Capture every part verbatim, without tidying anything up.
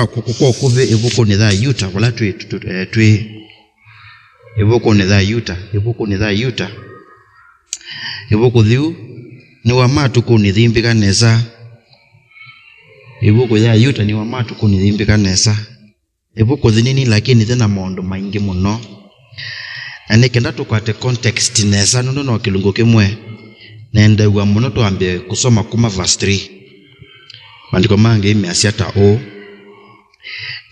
Kũ-, kũ-, kwa ũkuvĩ ĩvukunĩ ya Yuta, vala twĩ, tũ-, tũ-, eh, twĩ ĩvukunĩ ya Yuta, ĩvukunĩ ya Yuta. Ĩvuku yĩu nĩ wa matukũnĩ yĩmbĩka nesa. Ĩvuku ya Yuta nĩ wa matukũnĩ yĩmbĩka nesa. Ĩvuku yĩnini, lakini yĩna maũndũ maingĩ mũno. Na nĩ kenda tũkwate context nesa, nũndũ no kĩlungu kĩmwe, nendeew'a mũno twambe kũsoma kuma verse three. Maandĩko mangĩ measya ta ũũ: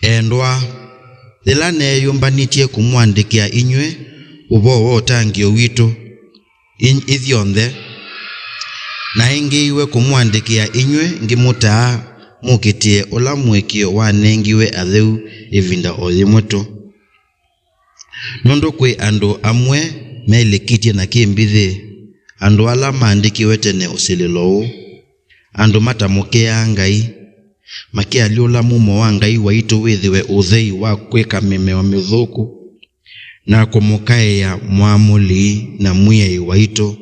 Endwa, yĩla neeyũmbanĩtye kũmũandĩkĩa inyw'ĩ ũvoo wa ũtangĩĩo witũ, i-, ithyonthe, naĩngĩĩiwe kũmũandĩkĩa inyw'ĩ ngĩmũtaa mũkitĩe ũla mũĩkĩĩo wanengiwe atheu ĩvinda o yĩmwe tũ. Nũndũ kwĩ andũ amwe melikĩtye na kĩmbithĩ, andũ ala maandĩkiwe tene ũsilĩlo ũũ, andũ matamũkĩaa Ngai, makĩalyũla mumo wa Ngai waitũ wĩthĩwe ũthei wa kwĩka mĩmeo mĩthũku, na kũmũkaĩa Mwamũli na Mwĩai waitũ,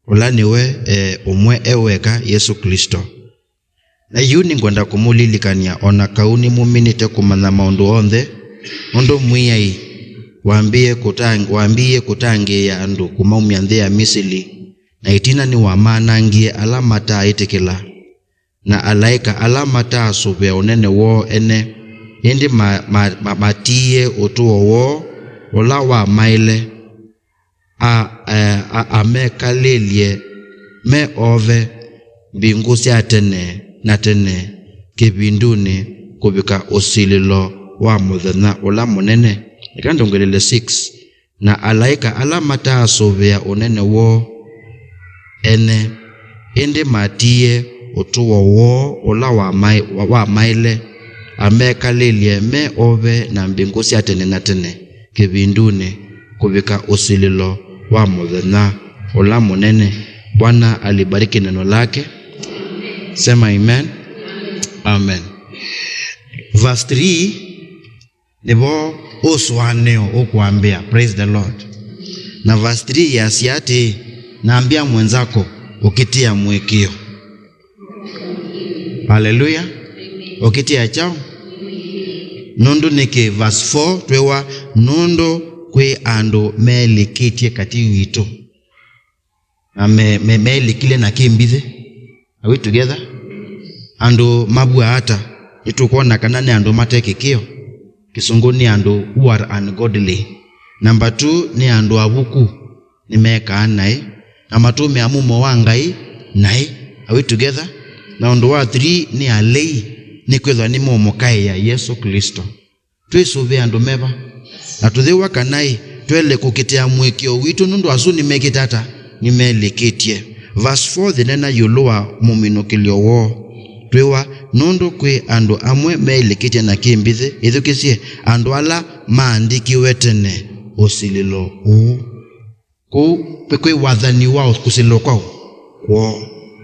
ũla nĩwe e ũmwe e weka, Yesũ Klĩsto. Na yu nĩngwenda kũmũlilikany'a, o na kau nĩmũminĩte kũmanya maũndũ onthe, nũndũ Mwĩai wambĩĩe kũtang-, wambĩĩe kũtangĩĩa andũ kũmaumya nthĩ ya Misili, na ĩtina nĩwamanangie ala mataaĩtĩkĩla, na alaĩka ala mataasũvĩa ũnene woo ene, ĩndĩ ma-, ma-, ma-, matiie ũtũo woo ũla wamaĩle, a-, a-, a-, amekalĩlye me ove mbingũ sya tene na tene kĩvindunĩ kũvika ũsilĩlo wa mũthenya ũla mũnene. Eka ndongelele six. Na alaĩka ala mataasũvĩa ũnene woo ene, ĩndĩ matiie ũtũo woo ũla wamaĩ-, wa-, wamaĩle, amekalĩlye me ove na mbingũ sya tene na tene kĩvindunĩ kũvika ũsilĩlo wa mũthenya ũla mũnene. Bwana alibariki neno lake. Sema amen. Amen. Verse three, nĩvo ũsũanĩo ũkwambĩa. Praise the Lord. Na verse three yasya atĩĩ, "Nambĩa mwenzako, ũkĩtĩa mũĩkĩĩo." Haleluya. Ũkĩtĩa kyaũ? Nũndũ nĩkĩ? Verse four twĩwa, "Nũndũ kwĩ andũ melikĩtye katĩ witũ." Na me, me, melikile na kĩmbithĩ. Are we together? Andũ mavw'a ata? Nĩtũkwona kana nĩ andũ mate kĩkĩo. Kĩsũngũ nĩ andũ who are ungodly. Number two, nĩ andũ avuku, nĩmekaa naĩ, na matũmĩa mumo wa Ngai naĩ. Are we together? Na ũndũ wa three nĩ alei, nĩkwĩthwa nĩmũmũkaĩa Yesũ Klĩsto. Twĩsũvĩe andũ meva? Na tũyĩw'a kana-ĩ, twaĩle kũkitĩa mũĩkĩĩo witũ, nũndũ asu nĩmekĩte ata? Nĩmelikĩtye. Verse four yĩneena ĩũlũ wa mũminũkĩlyo woo. Twĩwa, "Nũndũ kwĩ andũ amwe melikĩtye na kĩmbithĩ." Ĩthukĩsye, andũ ala maandĩkiwe tene ũsilĩlo ũũ. Kũu kwĩ, kwĩ wathani wa kũsilĩlwa kwao kwoo.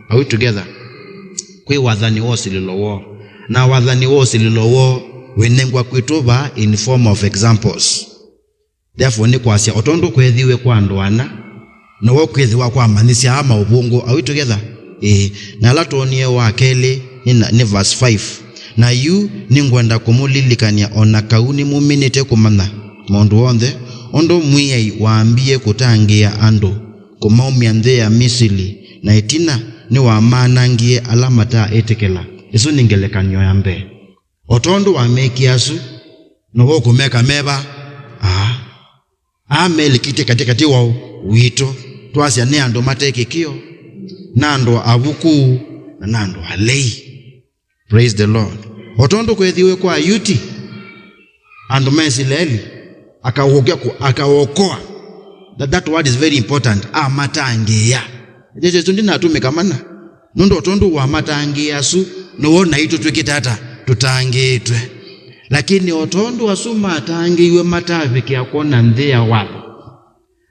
Are we together? Kwĩ wathani wa ũsilĩlo woo. Na wathani wa ũsilĩlo woo wĩnengwa kwitũ vaa in form of examples. Therefore, nĩ kwasya, o tondũ kweethiwe kwa andũ ana, novo kwĩthĩwa kwamanyĩsya aa maũvũngũ. Are we together? Ĩĩ. Na ala twonie wa kelĩ nĩ na, nĩ verse five. Na yu nĩngwenda kũmũlilikany'a, o na kau nĩmũminĩte kũmanya maũndũ onthe, ũndũ Mwĩai waambie kũtangĩĩa andũ kũmaumya nthĩ ya Misili, na ĩtina nĩwamanangie ala mataaĩtĩkĩla. Ĩsu nĩ ngelekany'o ya mbee. O tondũ wamekie asu, novo ũkũmeka meva? Aa. Aa melikĩtye katĩ katĩ wa witũ. Twasya nĩ andũ mate kĩkĩo, na andũ avuku, na andũ alei. Praise the Lord. O tondũ kweethiwe kwa Ayuti, andũ ma Isilaeli, akaũkya kũ-, akaokoa. That, that word is very important. Amatangĩĩa. Yesu ndinatũmĩka mana. Nũndũ o tondũ wamatangĩĩa asu, nĩw'o naitũ twĩkĩte ata? Tũtangĩĩtwe. Lakini o tondũ asu matangĩĩiwe matavikĩa kwona nthĩ ya watho,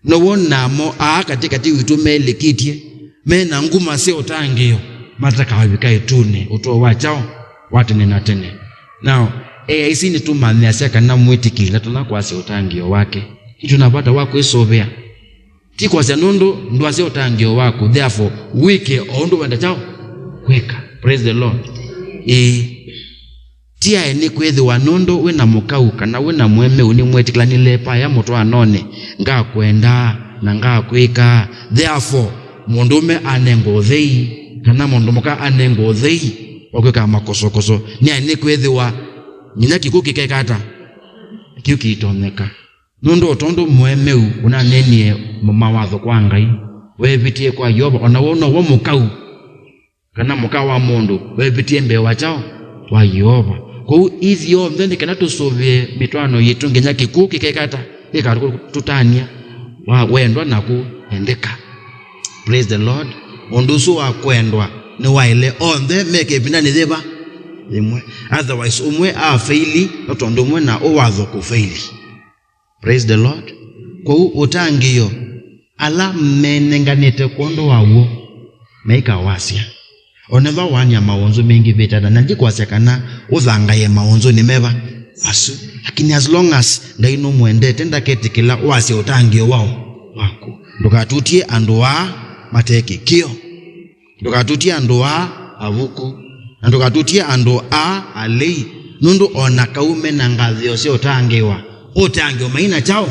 nĩw'o namo aa katĩ katĩ witũ melikĩtye, me na nguma sya ũtangĩĩo, matakavika ĩtunĩ ũtũo wa kyaũ? Wa tene na tene. Now, A I C nĩtũmanyĩasya kana mwĩtĩkĩli ndatona kwasya ũtangĩĩo wake. Nĩtwĩ na vata wa kwĩsũvĩa. Ti kwasya nũndũ ndwasya ũtangĩĩo waku, therefore, wĩke o ũndũ wenda kyaũ? Kwĩka. Praise the Lord. Ĩĩ. Ti aĩ nĩkwĩthĩwa nũndũ wĩ na mũkau kana wĩ na mũemeu nĩmwĩtĩkĩlanile paya mũtwaanonĩ, "Ngakwenda na ngakwĩka." Therefore, mũndũũme anengwa ũthei, kana mũndũ mũka anengwa ũthei wa kwĩka makosokoso. Nĩ aĩ nĩkwĩthĩwa nginya kĩkw'ũ kĩkeka ata? Kĩu kĩitonyeka. Nũndũ o tondũ mũemeu ũnaneenie mawatho kwa Ngai, weevĩtie kwa Yeova, o na w'o now'o mũkau kana mũka wa mũndũ weevĩtie mbee wa kyaũ? Wa Yeova. Kwoou ithyonthe nĩ kana tũsũvĩe mĩtwaano yitũ nginya kĩkw'ũ kĩkeka ata? Kĩkatũtania wa wendwa na kũendeka. Praise the Lord. Ũndũ ũsu wa kwendwa nĩwaĩle onthe meke ĩvindanĩ yĩva? Yĩmwe. Otherwise, ũmwe afeili nĩ tondũ ũmwe na ũwatho kũfeili. Praise the Lord. Kwoou ũtangĩĩo ala menenganĩte kwondũ wa w'o maikawasya. O na ethĩwa waany'a mawonzu mengĩvĩte ata, na ndikwasya kana ũthangaĩe mawonzunĩ meva asu, lakini as long as Ngai nũmwendete, ndaketĩkĩla wasye ũtangĩĩo wao waku. Ndũkatutye andũ aa mate kĩkĩo. Ndũkatutye andũ aa avuku, na ndũkatutye andũ aa alei, nũndũ o na kau me na ngathĩĩo sya ũtangĩĩwa, ũtangĩĩo maina kyaũ?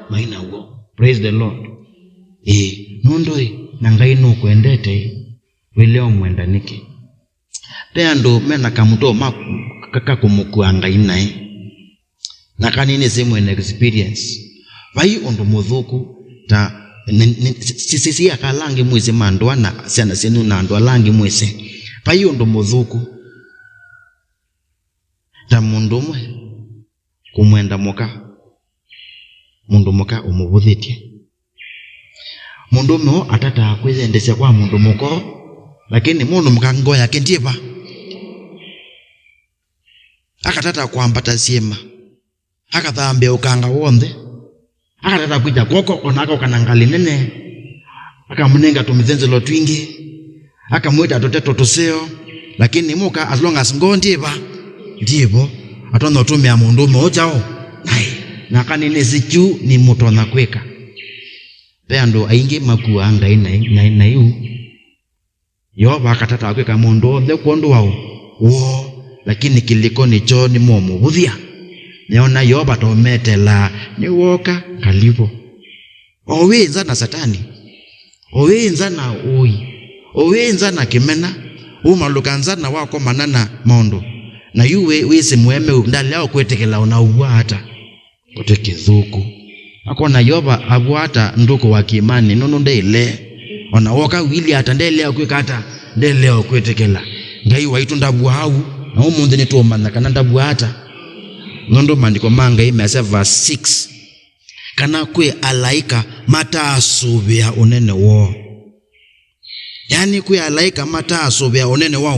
Maina w'o. Praise the Lord. Ĩĩ, nũndũ ĩ, na Ngai nũkwendete ĩ, wĩle ũmwenda nĩkĩ? Ve andũ me na kamũtoo ma ka- ka kũmũkua Ngai naĩ. Na kana nĩnĩsĩ mwĩna experience. Vai ũndũ mũthũku ta nĩ- nĩ- si- si- si akala angĩ mwĩsĩ ma ndũa na syana syenyu na andũ ala angĩ mwĩsĩ. Vai ũndũ mũthũku ta mũndũ ũmwe kũmwenda mũka, mũndũ mũka ũmũvũthĩtye. Mũndũũme ũũ atataa kwĩyendesya kwa mũndũ mũka ũũ, lakini mũndũ mũka ngoo yake ndyĩva. Akatata kwambata syĩma, akathambĩa ũkanga w'onthe, akatata kwĩkya kw'oko, o na akoka na ngalĩ nene, akamũnenga tũmĩthenzelo twingĩ, akamwĩta tũteto tũseo, lakini mũka, as long as ngoo ndyĩva, ndyĩvo, atonya ũtũmĩa mũndũũme ũũ kyaũ? Naĩ. Na kana nĩnĩsĩ kyu nĩmũtonya kwĩka. Ve andũ aingĩ makuaa Ngai naĩ, naĩ, naĩ ũu. Yeova akatataa kwĩka maũndũ onthe kwondũ wa woo, lakini kĩlĩkonĩ kyoo nĩmomũvũthya. Meona Yeova ta ũmetelaa, nĩwooka, kalipvo. O wĩ nza na Satani, o wĩ nza na ũĩ, o wĩ nza na kĩmena, umalũka nza na wakomana na maũndũ. Na yu wĩ, wĩsĩ mũemeu ndalea ũkwĩtĩkĩla ona ũw'a ata. Kũte kĩthũku. Akona Yeova avw'a ata ndũkũ wa kĩĩmanĩ nũndũ ndeĩle. O na woka wĩlĩ ata, ndelea kwĩka ata? Ndelea kwĩtĩkĩla. Ngai waitũ ndavw'aa ũu, na ũmũnthĩ nĩtũũmanya kana ndavw'aa ata. Nũndũ maandĩko ma Ngai measya verse six, kana kwĩ alaĩka mataasũvĩa ũnene woo. Yaani, kwĩ alaĩka mataasũvĩa ũnene wa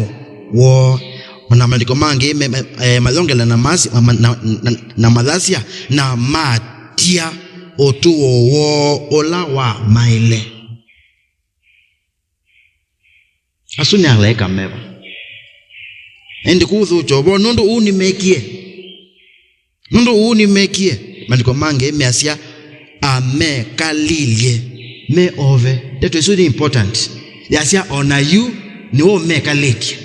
woo. O na maandĩko mangĩ me, me, eh, mayongela na masi-, ma, ma, na, na, na mathasya, "Na matia ũtũo woo ũla wamaĩle." Asu nĩ alaĩka meva? Ĩndĩ kũthũkya ũvoo, nũndũ ũu nĩmekie. Nũndũ ũu nĩmekie, maandĩko mangĩ measya, "Amekalilye me ove." Ndeto ĩsu nĩ important. Yasya, "O na yu nĩwe ũmekalĩtye."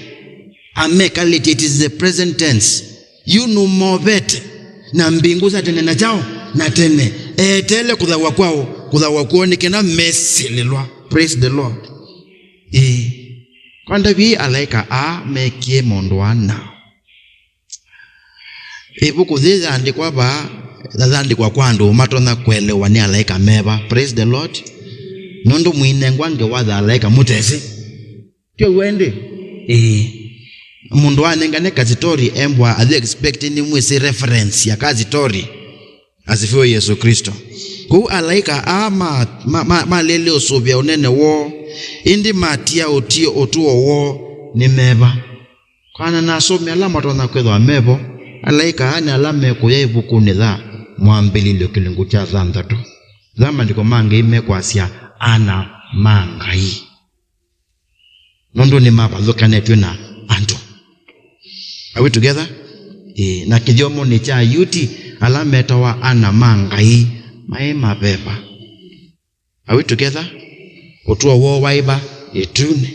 Amekalĩtye, it is the present tense. Yu nũmovete na mbingũ sya tene na kyaũ na tene. Eteele kũthaw'a kwao, kũthaw'a kwoo nĩ kenda mesĩlĩlwa. Praise the Lord. Ĩĩ. Kwa ndavye alaĩka aa mekie maũndũ aa nao. Ĩvuku yĩĩ yaandĩkwa vaa, yandĩkwa kwa andũ matonya kũelewa nĩ alaĩka meva. Praise the Lord. Nũndũ mwĩnengwa ngewa ya alaĩka mũtesĩ. Tyo w'o ĩndĩ? Ĩĩ. Mũndũ anengane kasitori embwa athi expect nĩ mwĩsĩ reference ya kasitori. Asifiwe Yesu Kristo. Kũu alaĩka aa ma, ma, ma, malĩlye ũsũvĩa ũnene woo, ĩndĩ matia ũtio ũtũo woo nĩ meva. Kwana na asomi ala matonya kwĩthwa mevo, alaĩka aa nĩ ala mekũya ĩvukunĩ ya Mwambĩlĩlyo kĩlungu kya thanthatũ. Ĩla maandĩko ma Ngai mekwasya ana ma Ngai. Nũndũ nĩmavathũkanĩtw'e na andũ. Are we together? Ĩĩ, na kĩthyomonĩ kya Ayuti, ala metawa ana ma Ngai maĩ maveva. Are we together? Ũtũo woo waĩ va? Ĩtunĩ.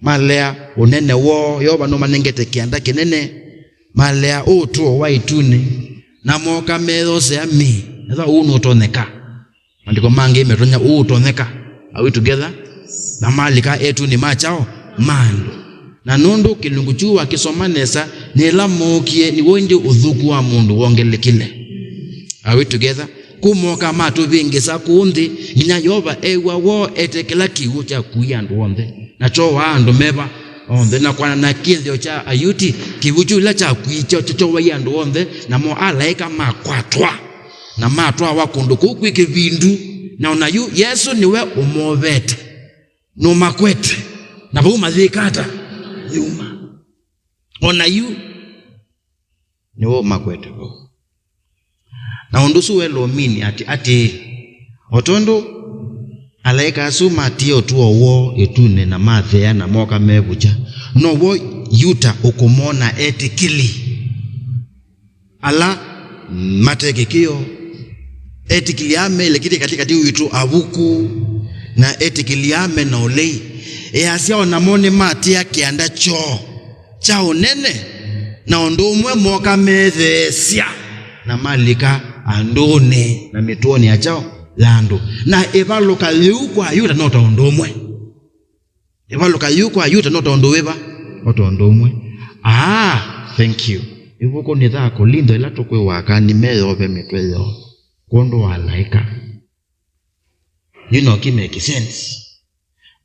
Malea ũnene woo, Yeova nũmanengete kĩanda kĩnene. Malea ũtũo wa ĩtunĩ, na mooka meeyosea mĩĩ. Ethĩwa ũu nũtonyeka. Maandĩko mangĩ metonya ũu ũtonyeka. Are we together? Na malika ĩtunĩ ma kyaũ? Ma andũ. Na nũndũ kĩlungu kyu wakĩsoma nesa, nĩ ĩla mookie, nĩw'o ĩndĩ ũthũku wa mũndũ wongelekile. Are we together? Kũu mooka matũvĩngĩsa kũũ nthĩ, nginya Yeova ew'a woo ete kĩla kĩw'ũ kyakuie andũ onthe. Na kyowaa andũ meva onthe, na kwana na kĩthĩo kya Ayuti, kĩw'ũ kyu ĩla kyakuie kyo, kyo, kyowaie andũ onthe, namo alaĩka makwatwa, na matwawa kũndũ kũu kwĩ kĩvindu. Na ona yu Yesũ nĩwe ũmovete, nũmakwete, na vau mayĩka ata? Yuma. Ona yu nĩwe ũmakwete vau. Na ũndũ ũsu welomini atĩ, atĩĩ, o tondũ alaĩka asu matie ũtũo woo ĩtunĩ na mathea na mooka mevukya, now'o Yuta ũkũmona etĩkĩli ala mate kĩkĩo, etĩkĩli aa melekĩtye katĩkatĩ witũ avuku, na etĩkĩli aa me na ũlei, easya o namo nĩmatĩa kĩanda kyoo kya ũnene, na ũndũ ũmwe mooka metheesya na malika andũnĩ na mĩtũonĩ ya kyaũ? Ya andũ. Na ĩvalũka yĩu kwa Yuta no ta ũndũ ũmwe. Ĩvalũka yĩu kwa Yuta no ta ũndũ wĩva? O ta ũndũ ũmwe. Ah, thank you. Ĩvuku nĩ thaa Kolintho ĩla tũkwĩw'a aka nĩmeyove mĩtwe yoo kwondũ wa alaĩka. Yu no ki make sense.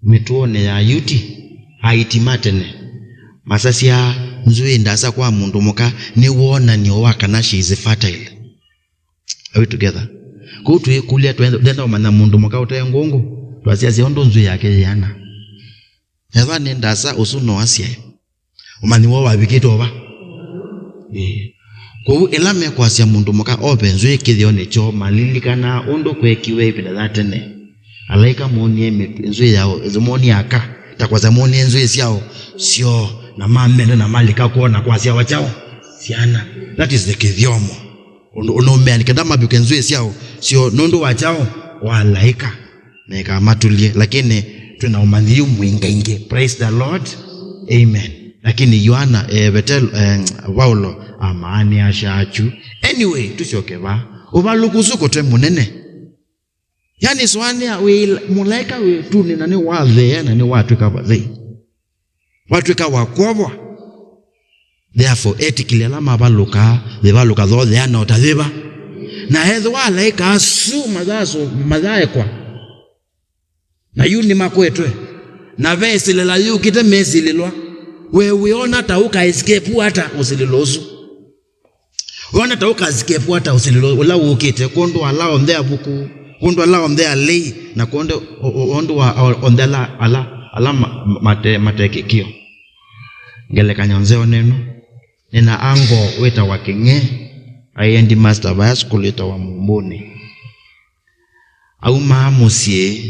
Mĩtũonĩ ya Ayuti, aiti ma tene masasya nzw'ĩĩ ndasa kwa mũndũ mũka nĩ wonany'o wa kana she is fertile. Are we together? Kwoou twĩkũlya, twenda, twenda ũmanya mũndũ mũka ũte ngũngũ, twasya asya ũndũ nzw'ĩĩ yake yĩana. Ethwa nĩ ndasa, ũsu no asyae. Ũmanyi woo wavikĩte ova? Ĩĩ. Kwoou ĩla mekwasya mũndũ mũka ove nzw'ĩĩ kĩthĩonĩ kyoo, malilikanaa ũndũ kweekiwe ĩvinda ya tene. Alaĩka moonie mĩtũ-, nzw'ĩĩ yao, moonie aka, ta kwasya moonie nzw'ĩĩ syao syoo, na mamenda na malika kwoo na kwasyawa kyaũ? Syana. That is the kĩthyomo. Ũndũ, ũndũ ũmeani kenda mavike nzw'ĩĩ syao syoo nũndũ wa kyaũ? Wa alaĩka. Nĩkamatulye, lakini twĩ na ũmanyi yu mwingaingĩ. Praise the Lord. Amen. Lakini Yohana, eh, Vetelo, eh, Vaulo amaanĩasya akyu. Anyway, tũsyoke va. Ũvalũku ũsu kũte mũnene. Yani, sũanĩa wĩ mũlaĩka wĩ ĩtunĩ na nĩwathea na nĩwatw'ĩka vathei. Watw'ĩka wa kwovwa. Therefore, etĩkĩli ala mavalũkaa, yĩvalũka thootheana o ta yĩva. Na ethĩwa alaĩka asu mayaso-, mayaekwa, na yu nĩmakwetwe, na ve ĩsilĩla yũkĩte mesilĩlwa, we wĩona ta ũka escape ata ũsilĩlo ũsu? Wona ta ũkasikepu ata ũsilĩlo ũla wũkĩte kwondũ wa ala onthe avuku, kwondũ ala onthe alei, na kwondũ o-, o-, ondũ wa o-, onthe ala, ala, ala ma-, mate-, mate kĩkĩo. Ngelekany'o nzeo nĩno. Nĩna uncle wĩtawa Kĩng'e, aĩ headmaster va sukulu ĩtawa Mumbũnĩ. Aumaa mũsyĩ,